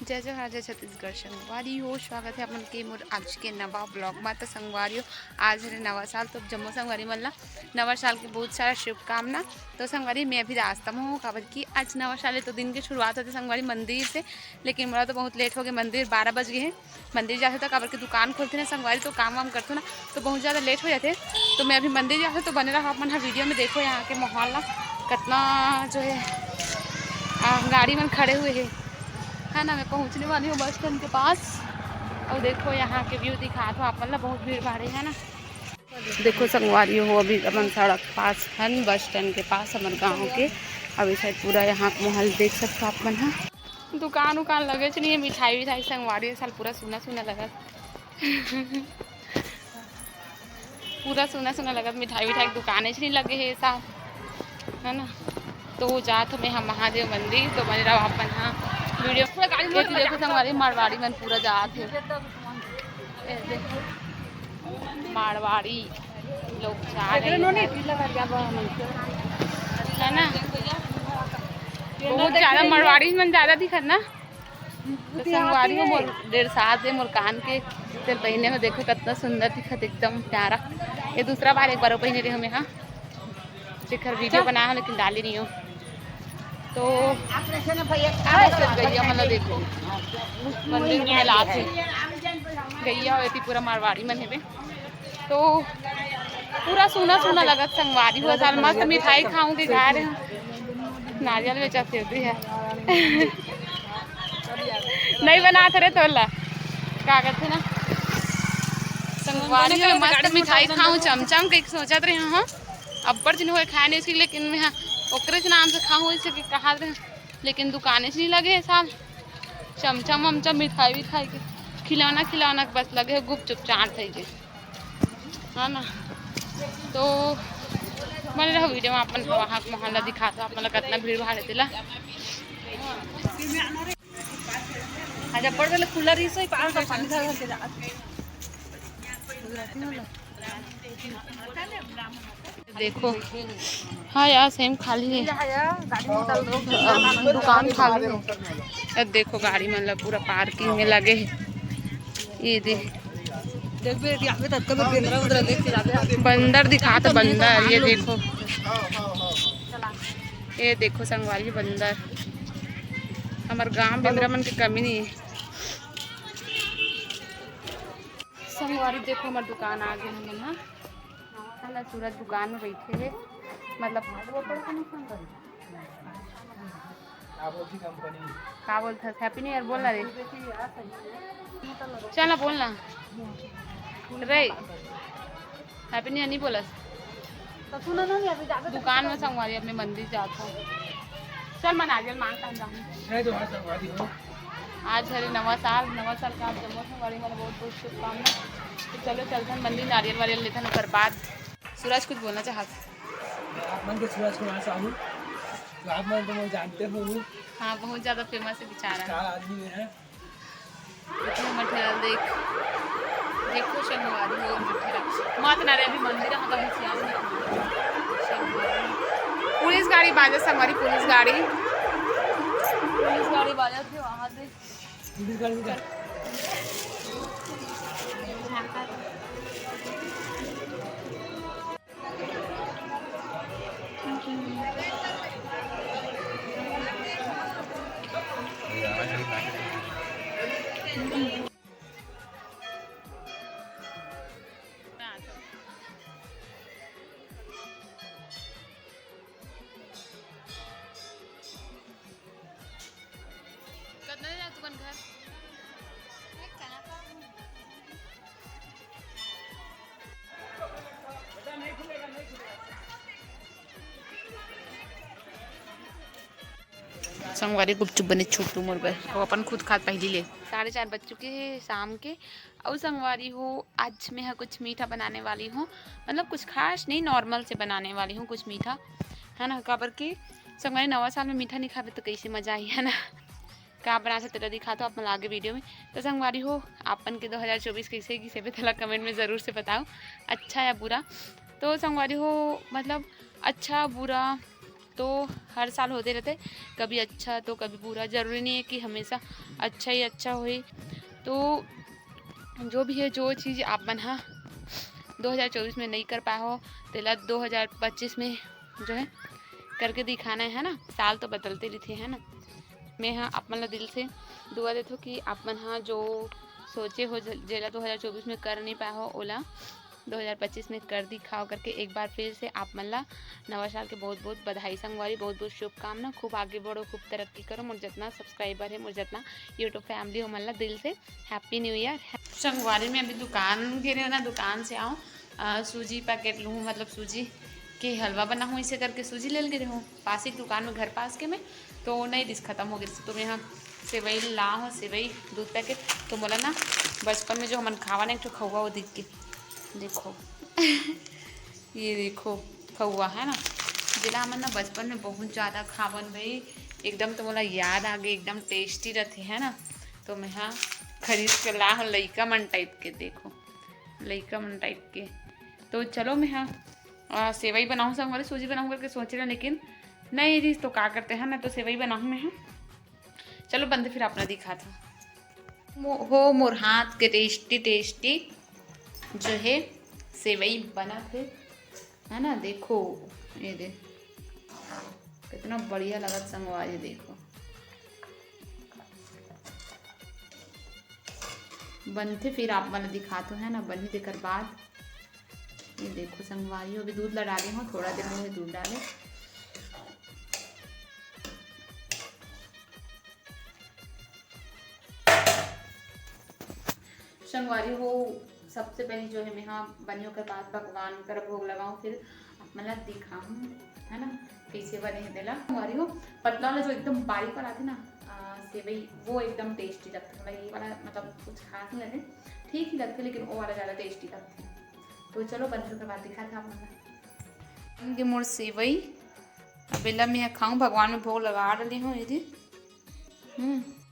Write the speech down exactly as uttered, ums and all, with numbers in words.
जय जोहार, जय छत्तीसगढ़ संगवारी हो, स्वागत है अपन के मोर आज के नवा ब्लॉग में। तो संगवारी हो, आज हरे नवा साल, तो जम्मो संगवारी मन ला नवा साल के बहुत सारा शुभकामना। तो संगवारी, मैं अभी रास्ता में हूँ, काबर कि आज नवा साल है, तो दिन के शुरुआत होते संगवारी मंदिर से, लेकिन मोला तो बहुत लेट हो गए, मंदिर बारह बज गए हैं। मंदिर जाथे त काबर के दुकान खोलथे ना संगवारी, तो काम वाम करथो ना, तो बहुत ज़्यादा लेट हो जाथे। तो मैं अभी मंदिर जाथे, तो बने रहो आप मन ह वीडियो में। देखो यहाँ के माहौल ना, कितना जो है, आ, गाड़ी मन खड़े हुए है, है ना। मैं पहुँचने वाली हूँ बस स्टैंड के पास। और देखो यहाँ के व्यू दिखा दो आप मन ला, बहुत भीड़ भाड़ है ना। देखो संगवारी हो, अभी अपन सड़क पास हन, बस स्टैंड के पास हमर गाँव के। अभी शायद पूरा यहाँ के माहौल देख सकते हो आप मन ह। दुकान उकान लगेच नहीं है, मिठाई विठाई संगवारी, साल पूरा सूना सूना लगत। पूरा सूना सूना लगत, मिठाई विठाई के दुकान ही नहीं लगे है साल, है ना। तो जात हमें हम महादेव मंदिर, तो बने रहो अपन हाँ वीडियो। ये तो देखो संगवारी, मारवाड़ी मन पूरा जात है, मारवाड़ी लोग जा रहे हैं, है ना। बहुत ज़्यादा मारवाड़ी मन ज़्यादा दिखत ना। तो संगवारी हो, मोर डेढ़ साल दे मोर कान के तेल पहिने हो, देखो कितना सुंदर दिखत, एकदम प्यारा। ये दूसरा बार, एक बार पहिने रहे हमें, हाँ, जेकर वीडियो बना हो लेकिन डाली नहीं हो। तो गैया मतलब देखो मंदिर में लात है, गैया होती पूरा मारवाड़ी मन हेबे। तो पूरा सूना सूना लगत संगवारी हो, साल मस्त मिठाई खाऊं के घर नारियल बेचत होती है। नहीं बनात रे तोला, का करथे ना संगवारी हो, मस्त मिठाई खाऊं चमचम के सोचत रहे हूँ। अब्बड़ दिन होए खाए नहीं उसकी, लेकिन मैं हाँ, ओकरे के नाम से खाऊं इसे कि कहा रहे, लेकिन दुकाने से नहीं लगे है साल। चमचम वमचम मिठाई विठाई के खिलौना खिलौना के बस लगे है, गुपचुप चाट है ये, है ना। तो बने रहो वीडियो में, अपन वहाँ के माहौल ला दिखा दो आप, मतलब कितना भीड़ भाड़ है तेला। अच्छा, बड़ वाला खुला रही सो, पानी का पानी धर के जा। देखो, हाँ यार, सेम खाली है। दुकान खाली है। ये देखो, गाड़ी मतलब पूरा पार्किंग में लगे है। ये देख, बंदर दिखा तो बंदर, ये देखो, ये देखो संगवारी बंदर। हमारे गांव बेंदरा मन के कमी नहीं है। संगवारी देखो, हमार दुकान आ गए हमन ह। है ना, सूरज दुकान में बैठे है, मतलब का बोलथस, हैप्पी न्यू ईयर बोल ना रे। चल ना, बोल ना रे, हैप्पी न्यू ईयर नहीं बोलस। तो सुनो ना, मैं अभी जाके दुकान में संगवारी अपने मंदिर जात हो। चल, मैं नारियल मांग के जाऊँ। आज हरे नवा साल, नवा साल का आप जम्मो संगवारी मन बहुत बहुत शुभकामना। तो चलो चलथन मंदिर, नारियल वारियल लेथन, ओकर बाद। सूरज कुछ बोलना चाहत? आप मन के सूरज कुमार साहू, तो आप मन तो मोला जानते हो। हाँ, बहुत ज्यादा फेमस है बेचारा। क्या आदमी है। इतना मटेरियल देख, देखो संगवारी हो, मटेरियल। मत ना रे, अभी मंदिर हम कभी सियान में। पुलिस गाड़ी बाजत संगवारी, पुलिस गाड़ी, पुलिस गाड़ी बाजत है वहाँ से। पुलिस गाड़ी में कतना बजे जात तुमन घर? संगवारी गुपचुप बने छुट्टू मोर बर, वो अपन खुद खात पहली ले। साढ़े चार बज चुके हैं शाम के। और संगवारी हो, आज मैं ह कुछ मीठा बनाने वाली हूँ, मतलब कुछ खास नहीं, नॉर्मल से बनाने वाली हूँ कुछ मीठा, है ना। काबर के संगवारी नवा साल में मीठा नहीं खाबे तो कैसे मजा आई, है ना। का बना सकते तेला दिखा दो आप मन आगे वीडियो में। तो संगवारी हो, आपन के दो हज़ार चौबीस कैसे गिसे बे, तेला कमेंट में ज़रूर से बताओ, अच्छा या बुरा। तो संगवारी हो, मतलब अच्छा बुरा तो हर साल होते रहते, कभी अच्छा तो कभी बुरा। जरूरी नहीं है कि हमेशा अच्छा ही अच्छा होई। तो जो भी है, जो चीज़ आप मन हा दो हज़ार चौबीस में नहीं कर पाए हो, तेला दो हज़ार पच्चीस में जो है करके दिखाना है, है ना। साल तो बदलते रहिथे, है ना। मैं हा आप मन ला दिल से दुआ देथो कि आप मन हा जो सोचे हो, ज-, जेला दो हज़ार चौबीस में कर नहीं पाए हो, ओला दो हज़ार पच्चीस में कर दिखाओ करके। एक बार फिर से आप मन ला नवा साल के बहुत बहुत बधाई संगवारी, बहुत बहुत शुभकामना। खूब आगे बढ़ो, खूब तरक्की करो। मोर जितना सब्सक्राइबर है, मोर जितना YouTube फैमिली हो, मन ला दिल से हैप्पी न्यू ईयर। संगवारी, मैं अभी दुकान गे रहे हो ना, दुकान से आओ, अ, सूजी पैकेट लूँ, मतलब सूजी के हलवा बनाहूँ, इसे करके सूजी ले ले रहे हूँ पास ही दुकान में, घर पास के में, तो नहीं दिस खत्म हो गए। तो मैं यहाँ सेवई ला हूँ, सेवई दूध पैकेट। तो मोला ना बचपन में जो हमन खावा ना, एक ठो खौवा, वो दिख के देखो ये देखो खौवा है ना, जेला हमन ना बचपन में बहुत ज़्यादा खावन भाई, एकदम तो मोला याद आ गई, एकदम टेस्टी रहते है ना। तो मैं हाँ खरीद के ला हूँ लइका मन टाइप के, देखो लइका मन टाइप के। तो चलो मैं हाँ अ, सेवई बनाऊँ संग वाले, सूजी बनाऊँ करके सोच रहे हैं, लेकिन नहीं जी, तो का करते हैं ना, तो सेवई बनाऊँ मैं हाँ। चलो बनते फिर अपना दिखात हूँ। मो-, हो मोर हाथ के टेस्टी टेस्टी जो है सेवई बनत है, है ना। देखो ये दे कितना बढ़िया लगत संगवारी, देखो बनथे फिर आप मन दिखात हो, है ना। बनी तेकर बाद ये देखो संगवारी हो, अभी दूध ला डाले हो, थोड़ा देर में दूध डाले। संगवारी हो, सबसे पहले जो है मैं हाँ बनी ओकर बाद भगवान कर भोग लगाऊँ, फिर आप मन ला दिखाऊँ, है ना, कैसे बने है तेला। संगवारी हो, पतला वाला जो एकदम बारीक वाला आथे ना, आ, सेवई, वो एकदम टेस्टी लगथे। मतलब ये वाला मतलब कुछ खास नहीं लगथे, ठीक ही लगथे, लेकिन वो वाला ज़्यादा टेस्टी लगथे। तो चलो बनथे ओकर बाद दिखात हूँ आप मन ला। बन गे मोर सेवई, अब एला मैं खाऊँ, भगवान में भोग लगा डाले हूँ। ये दे, हम्म,